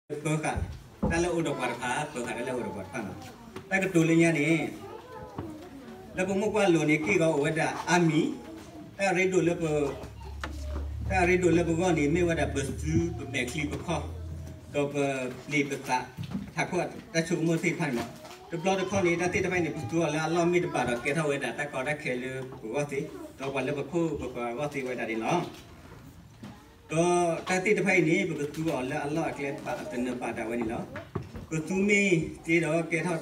ပၢၤဃာ်တၢ်လၢအအိၣ်ဒီးပှၤတဖၣ်, ပၢၤဃာ်တၢ်လၢအအိၣ်ဒီးပှၤတဖၣ်လီၤ. တၢ်ကတိၤလၢညါန့ၣ် လၢပမိၢ်ပှၢ်လိၤန့ၣ် က့ၢ်ဂီၤအိၣ်ဝဲဒၣ်အါမံၤ, တၢ်အရ့ဒိၣ်လၢပ တၢ်အရ့ဒိၣ်လၢပဂီၢ်န့ၣ် မ့ၢ်ဝဲဒၣ်ပသူပမဲာ်ချံပခီၣ်, ဒီးပပျ့ၤပသး ထးခိၣ်တၢ်ဆိကမိၣ်သ့ၣ်တဖၣ်န့ၣ်လီၤ. တဘျီတခီၣ်န့ၣ် တၢ်သ့ၣ်တဖၣ်အံၤန့ၣ် ပသူအီၤလၢအလီၢ်မ့ၢ်တဘၣ်ဒီး ကဲထီၣ်ဝဲဒၣ်တၢ်ကီတၢ်ခဲလၢပဂီၢ်သ့, ဒီးပှၤလၢပခိၣ်ပပှၤအဂီၢ်သ့ဝဲဒၣ်န့ၣ်လီၤ. ဒီးတၢ်သ့ၣ်တဖၣ်အံၤန့ၣ် ပကသူအီၤလၢအလီၢ်အကျဲဘၣ်တနၢၤဘၣ်ဒၣ်ဝဲန့ၣ်လီၤ. ပသူမ့ၢ်သ့ဒီးကဲထီၣ်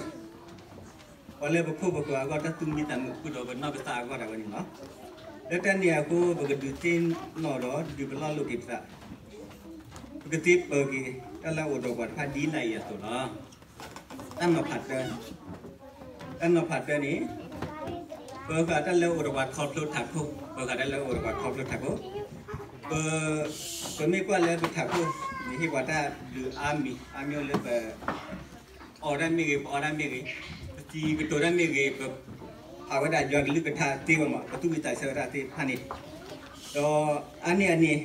ပှၤလၢပခိၣ်ပပှၤအဂီၢ် တၢ်သူၣ်မံသးမုာ်ဃုာ်ဒီးပနီၢ်ကစၢ်အဂီၢ်ဒၣ်ဝဲန့ၣ်လီၤ. လၢတၢ်န့ၣ်အဃိ ပကဒုးသ့ၣ်နီၣ်ဒီးဒုးပလီၢ်လိာ်က့ၤပသး, ပကသ့ပၢၤက့ၤတၢ်လၢအအိၣ်ဒီးပှၤတဖၣ်ဒ်လာ်အံၤအသိးလီၤ. တၢ်နီၤဖးတၢ, တၢ်နီၤဖးတၢန့ၣ် ပၢၤဃာ်တၢ်လၢအအိၣ်ဒီးပှၤခီဖျိထးခိၣ်, ပၢၤဃာ်တၢ်လၢအအိၣ်ဒီးပှၤခီဖျိထးခိၣ်, ပ ပမ့ၢ်ကွၢ်လၢပထးခိၣ်န့ၣ် ဟ့ၣ်ပှၤတၢ်ဘျုးအါမံၤအါမံၤလၢပ အီၣ်တၢ်မ့ၢ်ဂ့ၤ, ပအီတၢ်မ့ၢ်ဂ့ၤ, ပစံးကတိၤတၢ်မ့ၢ်ဂ့ၤ, ပဖးဝဲဒၣ်ယွၤကလုၢ်ကထါသ့ဝဲမး, ပသူၣ်ဝံၣ်သးဆၢဝဲဒၣ်သ့ၣ်တဖၣ်န့ၣ်, ဒီးအါန့ၢ်အန့ၣ်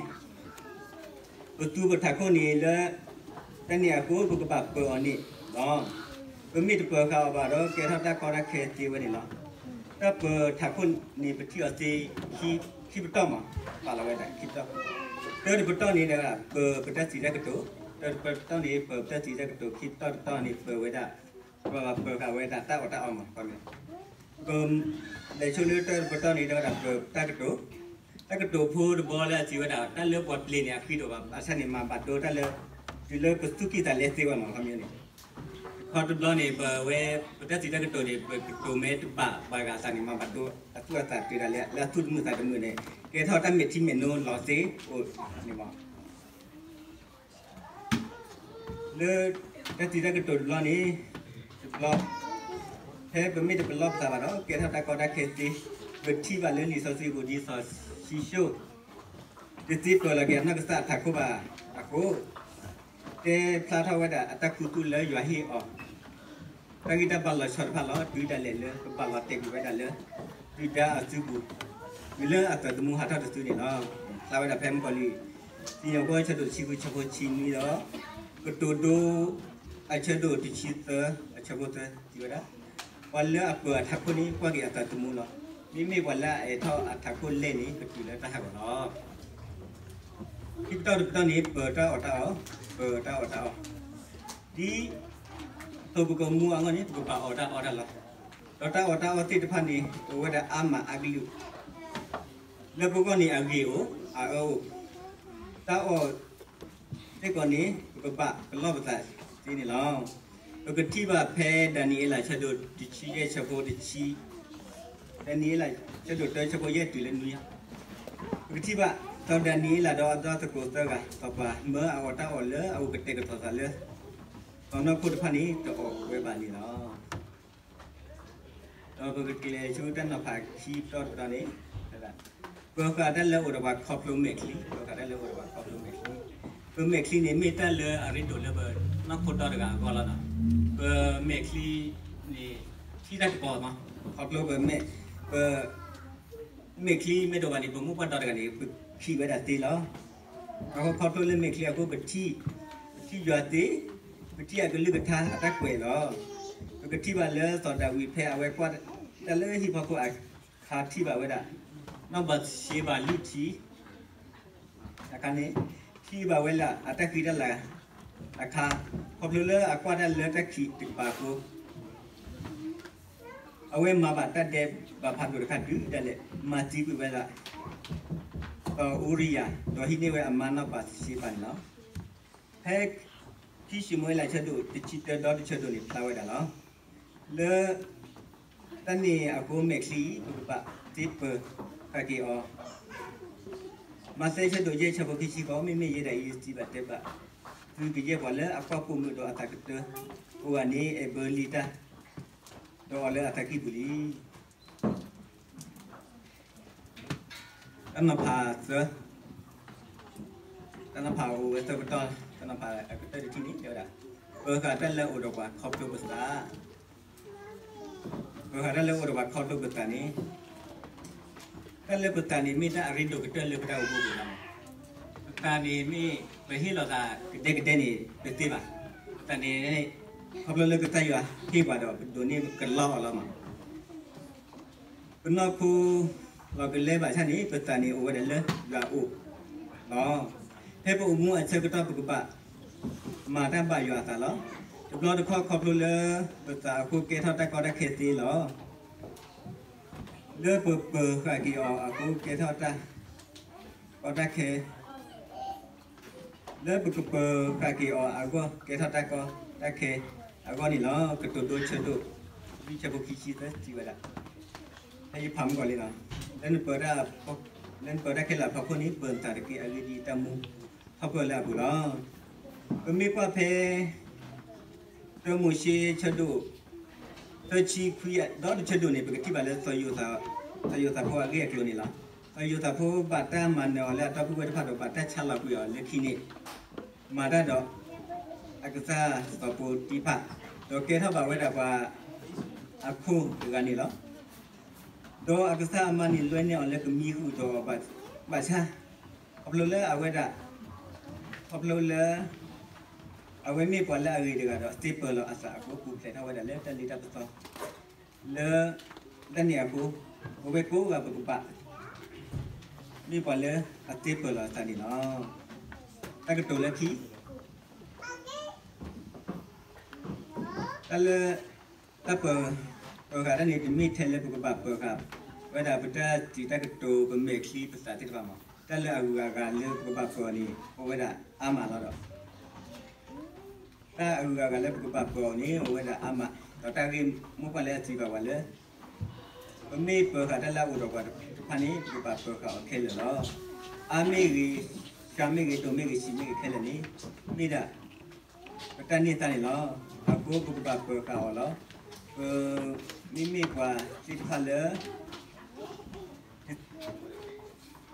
ပသူပထးခိၣ်န့ၣ်လၢ တၢ်န့ၣ်အဃိ ပကဘၣ်ပၢၤအီၤန့ၣ်လီၤ. ပမ့ၢ်တပၢၤဃာ်အီၤဘၣ်ဒီး ကဲထီၣ်တၢ်ကီတၢ်ခဲသ့ဝဲန့ၣ်လီၤ. တၢ်ပၢၤထးခိၣ်န့ၣ် ပထံၣ်အီၤသ့ ခံပတီၢ်မး, ပာ်လီၤဝဲဒၣ်ခံပတီၢ်, တၢတပတီၢ်န့ၣ်ဒီး ပၢၤပတၢ်စံးတၢ်ကတိၤ, တၢတပတီၢ်န့ၣ် ပၢၤပတၢ်စံးတၢ်ကတိၤ, ခံပတီၢ်တတီၢ်န့ၣ် ပၢၤဝဲဒၣ် ပဘၣ်ပၢၤဃာ်ဝဲဒၣ်တၢ်အီၣ်တၢ်အီမး, ပလဲၤဆိလၢတၢတပတီၢ်န့ၣ်ဒီးဝဲဒၣ်ပၢၤတၢ်ကတိၤ, တၢ်ကတိၤဖိတဘီလၢအစံးဝဲဒၣ် တၢ်လၢပှၤပျ့ၤန့ၣ် အဃံဒီးဘၣ်, ဘၣ်ဆၣ်န့ၣ် မၤဘၣ်ဒိတၢ်လၢ တုၤလၢပသူၣ်ကံၢ်သးလဲသ့ဝဲမး ခီပညီန့ၣ်, ခီတဘျီန့ၣ် ပဝဲ ပတၢ်စံးတၢ်ကတိၤန့ၣ် ပကတိၤမ့ၢ်တဘၣ်ပှၤဂၤအသးန့ၣ် မၤဘၣ်ဒိအသူၣ်အသးတုၤဒၣ်လဲာ် လၢအသူၣ်တမုာ်သးတမုာ်န့ၣ် ကဲထီၣ်တၢ်မဲာ်ထံမဲာ်နိလီၤသ့အိၣ်န့ၣ်မး လၢတၢ်စံးတၢ်ကတိၤတဘျီန့ၣ် တဘျီ ဖဲပမ့ၢ်တပလီၢ်ပသးဘၣ်ဒီး ကဲထီၣ်တၢ်ကီတၢ်ခဲသ့, ပထံၣ်ဘၣ်လၢလံာ်စီဆှံပူၤဒ်စီၤၡံၣ်စိၣ် တသ့ပၢၤလီၤက့ၤအနီၢ်ကစၢ်အထးခိၣ်ဘၣ်အဃိ, တဲဖျါထီၣ်ဝဲဒၣ်အတၢ်ခူသူၣ်လၢယွၤဟ့ၣ်အီၤ တၢ်ဂံၢ်တၢ်ဘါလီၤဆီတဖၣ်လီၤ. တုၤဒၣ်လဲာ်လၢကဘၣ်လီၤတဲာ်ကွံာ်ဝဲဒၣ်လၢ ဒုၣ်ဒါအစုပူၤ, တုၤလၢအသးသမူဟးထီၣ်တစုန့ၣ်လီၤ. ဖျါဝဲဒၣ်ဖဲမုၣ်ကီၤလံၢ် စံၣ်ညီၣ်ကွီၢ် ဆၢဒိၣ်တဆံဃု ဆၢဖိဆံနွံဒီး ကတိၤဒိ အဆၢဒိၣ်တဆံသၢ အဆၢဖိသၢ စံးဝဲဒၣ်, ပှၤလၢအပၢၤအထးခိၣ်န့ၣ် ကွၢ်က့ၤအသးသမူလီၤ. မ့မ့ၢ်ပှၤလၢအအဲၣ်ထီၣ်အထးခိၣ်လဲၢ်န့ၣ် ကတုၤလၢတၢ်ဟးဂီၤလီၤ. ခံပတီၢ်တပတီၢ်န့ၣ် ပၢၤတၢ်အီၣ်တၢ်အီ, ပၢၤတၢ်အီၣ်တၢ်အီ, ဒ်သိးပကမူအဂီၢ်န့ၣ် ပကဘၣ်အီၣ်တၢ်အီတၢ်လီၤ. ဒီးတၢ်အီၣ်တၢ်အီသ့ၣ်တဖၣ်န့ၣ် အိၣ်ဝဲဒၣ်အါမးအါကလုာ်, လၢပဂီၢ်န့ၣ် အဂ့ၤအိၣ် အအၢအိၣ်, တၢ်အီၣ်စ့ၢ်ကီးန့ၣ် ပကဘၣ်ပလီၢ်ပသးသ့န့ၣ်လီၤ. ပကထံၣ်ဘၣ်ဖဲဒၤနံးယ့လး ဆၢဒိၣ်တဆံယဲၢ် ဆၢဖိတဆံ, ဒၤနံးယ့လး ဆၢဒိၣ်တၢ ဆၢဖိယဲၢ်တုၤလၢနွံ, ပကထံၣ်ဘၣ် စီၤဒၤနံးယ့လးဒီးအသကိးသၢဂၤ စီၤပၤမၢအအီၣ်တၢ်အီၣ်လၢအအိၣ်ကတဲာ်ကတီၤသးလၢ စီၤနီၢ်ခိၣ်တဖၣ်န့ၣ် တအီၣ်ဝဲဘၣ်န့ၣ်လီၤ. ဒီးပကကျဲၤဆူတၢ်နီၤဖးခံပတီၢ်တပတီၢ်န့ၣ်, ပၢၤဃာ်တၢ်လၢအအိၣ်ဒီးပှၤခီဖျိမဲာ်ချံ, ပၢၤဃာ်တၢ်လၢအအိၣ်ဒီးပှၤခီဖျိမဲာ်ချံ, ပမဲာ်ချံန့ၣ်မ့ၢ်တၢ်လၢအရ့ဒိၣ်လၢပနီၢ်ခိဒီတဂၤအဂီၢ်လီၤ. ပမဲာ်ချံန့ၣ် ထံၣ်တၢ်ကပီၤမး, ခီဖျိပမဲာ်, ပ မဲာ်ချံမ့ၢ်ဒိးဘၣ်န့ၣ် ပမိၢ်ပှၢ်ဒီတဂၤန့ၣ် ပခံးဝဲဒၣ်သ့လီၤ. အဃိခီဖျိလၢမဲာ်ချံအဃိ ပထံၣ်, ပထံၣ်ယွၤသ့, ပထံၣ်အကလုၢ်ကထါအတၢ်ကွဲးလီၤ. ပကထံၣ်ဘၣ်လၢစီၤဒၤဝံးဖဲအဝဲကွၢ်တၢ်လၢဟံၣ်ဖီခိၣ်အခါ ထံၣ်ဘၣ်ဝဲဒၣ် နီၢ်ဘၤသရှ့ဘၤလုၢ်ထံ အခါန့ၣ် ထံၣ်ဘၣ်ဝဲလၢအတၢ်ဃံတၢ်လၤအခါ, ခီဖျိလၢအကွၢ်တၢ်လၢတၢ်ခံးတကပၤအဃိ, အဝဲမၤဘၣ်တၢ်ဒဲးဘးဖးဒိၣ်တခါဒုးဒၣ်လဲာ် မၤသံကွံာ်ဝဲဒၣ် စီၤအူရံယၤ, ဒီးဟံးန့ၢ်ဝဲအမါနီၢ်ဘၤသရှ့ဘၤန့ၣ်လီၤ. ဖဲခံၡမူၤအ့လး ဆၢဒိၣ်တဆံတၢ ဒီတဆၢဒိၣ်န့ၣ် ဖျါဝဲဒၣ်လီၤ. လၢ တၢ်န့ၣ်အဃိမဲာ်ချံအံၤ ပကဘၣ်သ့ပၢၤဃာ်က့ၤအီၤ. မးသဲ ဆၢဒိၣ်ယဲၢ် ဆၢဖိခံဆံဃိး, မ့မ့ၢ်ယဲဒၣ်အံၤ ယစံးဘၣ်တဲဘၣ် သုကယဲၢ်ပှၤလၢအကွၢ်ပိာ်မုၣ်ဒီးအသးကတၢၢ်, အိၣ်ဂၤန့ၣ် အဲၣ်ဘၢလံတၢ်, ဒီးအီၤလၢအသးကံၢ်ပူၤလံ. တၢ်နီၤဖးသၢ, တၢ်နီၤဖးအိၣ်ဝဲသၢပတီၢ်, တၢ်နီၤဖးအကတၢၢ်တထံၣ်န့ၣ် တဲဝဲဒၣ် ပၢၤဃာ်တၢ်လၢအအိၣ်ဒီးပှၤခီဖျိပသး, ပၢၤဃာ်တၢ်လၢအအိၣ်ဒီးပှၤခီဖျိပသးန့ၣ်, တၢ်လၢပသးန့ၣ် မ့ၢ်တၢ်အရ့ဒိၣ်ကတၢၢ်လၢပတၢ်အိၣ်မူပူၤလီၤ. တၢ်န့ၣ်မ့ၢ်ပဟ့ၣ်လီၤသးကဒဲကဒဲန့ၣ် ပသ့ဘၣ်. တၢ်န့ၣ် ခီဖျိလၢကစၢ်ယွၤဟ့ၣ်ပှၤဒီး ပဒိးန့ၢ်ကလီအီၤလီၤမး. ပနီၢ်ခိလီၤကလဲဘၣ်ဆၣ်န့ၣ် ပသးန့ၣ်အိၣ်ဝဲဒၣ်လၢယွၤအအိၣ်လီၤ. ဖဲပအိၣ်မူအဆၢကတီၢ် ပကဘၣ်မၤတၢ်ဘၣ်ယွၤအသးလီၤ. တဘျီတခီၣ်ခီဖျိလၢပသးအဃိ ကဲထီၣ်တၢ်ကီတၢ်ခဲသ့လီၤ. လၢပပၢၤဃာ်က့ၤအီၤအဃိ ကဲထီၣ်တၢ်ကီတၢ်ခဲ လၢပကပၢၤဃာ်က့ၤအီၤအဂီၢ် ကဲထီၣ်တၢ်ကီတၢ်ခဲအဂီၢ်န့ၣ်လီၤ. ကတိၤဒိဆၢဒိၣ် လွံၢ်ဆၢဖိခံဆံသၢစံးဝဲဒၣ်, ဖဲယဖးမုၢ်ကီးလံလီၤ. လၢနပၢၤတၢ်ခဲလၢာ်အဖီခိၣ်န့ၣ် ပၢၤနသးတက့ၢ်. အဂ့ၢ်ဒ်အံၤ, တၢ်မူထီၣ်ပၢၢ်လၢအပူၤလီၤ. ပမ့ၢ်ကွၢ်ဖဲ တၢမိၤၡ့ဆၢဒိၣ် သၢဆံခွံ ဒီးတဆၢဒိၣ်န့ၣ် ပကထံၣ်ဘၣ်လၢ စီၤယိၤသးဖိအဂ့ၢ်အကျိၤန့ၣ်လီၤ. စီၤယိၤသးဖိဘၣ်တၢ်မၤနၢၤအီၤလၢအတီပူၤဝဲတဖၣ်ဒီး ဘၣ်တၢ်ဆါလီၤကွံာ်အီၤလၢခံန့ၣ် မၤတၢ်ဒီး အကစၢ်စီၤပီတံဖၢ်, ဒီးကဲထီၣ်ဘၣ်ဝဲဒၣ်ပှၤအခိၣ်တဂၤန့ၣ်လီၤ. ဒီးအကစၢ်အမါန့ၣ် လွဲန့ၢ်အီၤလၢကမံဃုာ်ဒီးအီၤဘၣ်ဆၣ်, ခီဖျိလၢအဝဲဒၣ်, ခီဖျိလၢ အဝဲမ့ၢ်ပှၤလၢအဂ့ၤတဂၤဒီး စ့ပၢၤလီၤအသးအဃိ ပူၤဖျဲးထီၣ်ဝဲဒၣ်လၢတၢ်လ့တၢ်ပစီ လၢတၢ်န့ၣ်အဃိ, ပဝဲကိးဂၤပကဘၣ် မ့ၢ်ပှၤလၢအစ့ပၢၤလီၤအသးန့ၣ်လီၤ. တၢ်ကတိၤလၢခံ တၢ်လၢ တၢ်ပၢၤ, ပၢၤဃာ်တၢ်န့ၣ် တမ့ၢ်ထဲလၢပကဘၣ်ပၢၤဃာ်ဝဲဒၣ် ပတၢ်စံးတၢ်ကတိၤ ပမဲာ်ချံပသးသ့ၣ်တဖၣ်မး. တၢ်လၢအဂုၤအဂၤလၢပကဘၣ်ပၢၤအီၤန့ၣ် အိၣ်ဝဲဒၣ်အါမးလီၤဒီး တၢ်အဂုၤအဂၤလၢပကဘၣ်ပၢၤအီၤန့ၣ် အိၣ်ဝဲဒၣ်အါမး, ဒီးတၢ်ဂ့ၢ်မိၢ်ပှၢ်လၢအစံးဘၣ်ပှၤလၢ ပမ့ၢ်ပၢၤဃာ်တၢ်လၢအအိၣ်ဒီးပှၤတဖၣ်န့ၣ် ပကဘၣ်ပၢၤဃာ်အီၤခဲလၢာ်လီၤ. အါမ့ၢ်ဂ့ၤ, စှၤမ့ၢ်ဂ့ၤ, ဒိၣ်မ့ၢ်ဂ့ၤ, ဆံးမ့ၢ်ဂ့ၤခဲလၢာ်န့ၣ် မ့ၢ်ဒၣ် ပတၢ်န့ၢ်သါန့ၣ်လီၤ. အဃိပကဘၣ်ပၢၤဃာ်အီၤလီၤ. ပမ့မ့ၢ်ပှၤသ့ၣ်တဖၣ်လၢ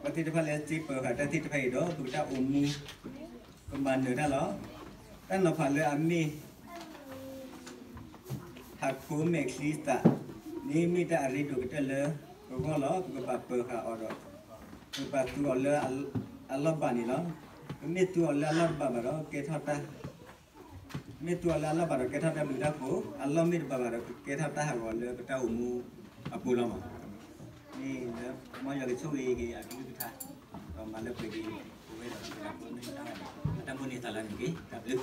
ပှၤသ့ၣ်တဖၣ်လၢစ့ပၢၤဃာ်တၢ်သ့ၣ်တဖၣ်အံၤဒီး ပကတၢ်အိၣ်မူ ကမၤနၢၤတၢ်လီၤ. တၢ်နီၤဖးလၢအမ့ၢ် ဟးခိမဲာ်ချံသးန့ၣ် မ့ၢ်တၢ်အရ့ဒိၣ်ကတၢၢ်လၢပဂီၢ်လီၤ. ပကဘၣ်ပၢၤဃာ်အီၤဒီး ပကဘၣ်သူအီၤလၢအလီၢ်ဘၣ်န့ၣ်လီၤ. ပမ့ၢ်သူအီၤလၢအလီၢ်တဘၣ်ဘၣ်ဒီး ကဲထီၣ်တၢ် မ့ၢ်သူအီၤလၢအလီၢ်ဘၣ်ဒီး ကဲထီၣ်တၢ်ဘျုးတၢ်ဖှိၣ်, အလီၢ်မ့ၢ်တဘၣ်ဘၣ်ဒီး ကကဲထီၣ်တၢ်ဟးဂီၤလၢပတၢ်အိၣ်မူအပူၤလီၤမး. မ့ၢ်လၢ မ်ယွၤကဆိၣ်ဂ့ၤက့ၤအကလုၢ်ကထါ ဒီးမၤလၢပှဲၤက့ၤ ပဝဲဒီးပတၢ်ဖိန့ၢ်သါလၢန့ၣ်တက့ၢ်. တၢ်ဘျုး